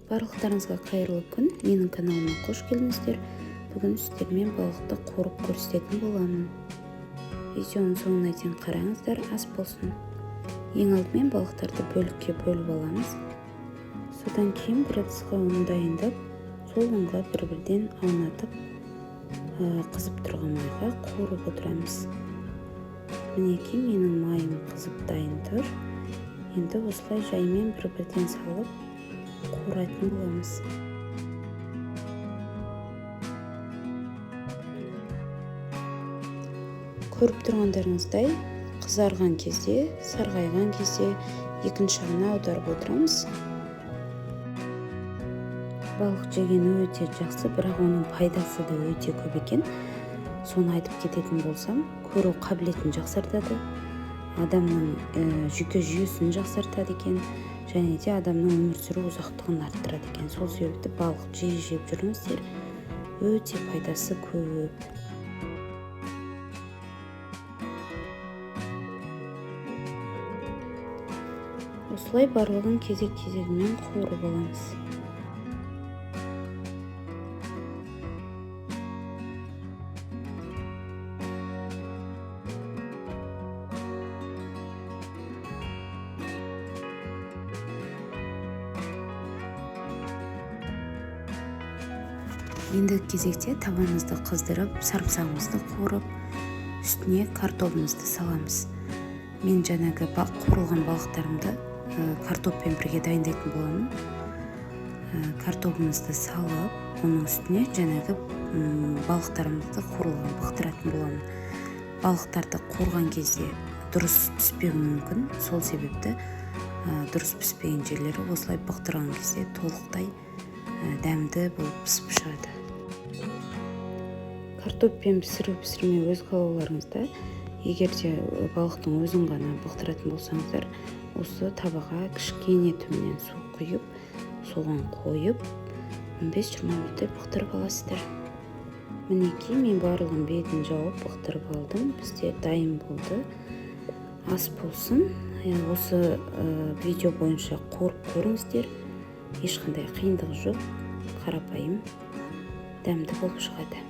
Барлықтарыңызға қайырлы күн. Менің каналыма қош келдіңіздер. Бүгін сіздермен балықты қуырып көрсететін боламын. Видеоның соңына дейін қараңыздар, ас болсын. Ең алдымен балықтарды бөлікке бөліп аламыз. Содан кейін бір ыдысқа ұн дайындап, сол ұнға бір-бірден аунатып, қызып тұрған майға қуырып отырамыз. Мінекей, менің майым қызып дайын тұр. Енді осылай жаймен бір-бірден салып қуыратын боламыз. Көріп тұрғандарыңыздай, қызарған кезде, сарғайған кезде екінші жағына аударып отырамыз. Балық жеген өте жақсы, бірақ оның пайдасы да өте көп екен. Соны айтып кететін болсам, көру қабілетін жақсартады, адамның жүйке жүйесін жақсартады екен, және де адамның өмір сүру ұзақтығын арттырады екен. Сол себепті балық жиі жеп жүріңіздер, өте пайдасы көп. Осылай барлығын кезек-кезегімен қуырып аламыз. Ендігі кезекте табамызды қыздырып, сарымсағымызды қуырып, үстіне картобымызды саламыз. Мен жаңағы қуырылған балықтарымды картоппен бірге дайындайтын боламын. Картобымызды салып, оның үстіне жаңағы балықтарымызды қуырылған бықтыратын боламын. Балықтарды қуырған кезде дұрыс піспеуі мүмкін, сол себепті дұрыс піспеген жерлері осылай бықтырған кезде толықтай дәмді болып пісіп шығады. Картоппен пісіру пісірмеу өз қалауларыңызда. Егер де балықтың өзін ғана бықтыратын болсаңыздар, осы табаға кішкене төменнен су құйып, соған қойып 15-20 минуттай бықтырып аласыздар. Мінекей, мен барлығын бетін жауып бықтырып алдым. Бізде дайын болды. Ас болсын. Осы видео бойынша қуырып көріңіздер. Ешқандай қиындығы жоқ, қарапайым, дәмді болып шығады.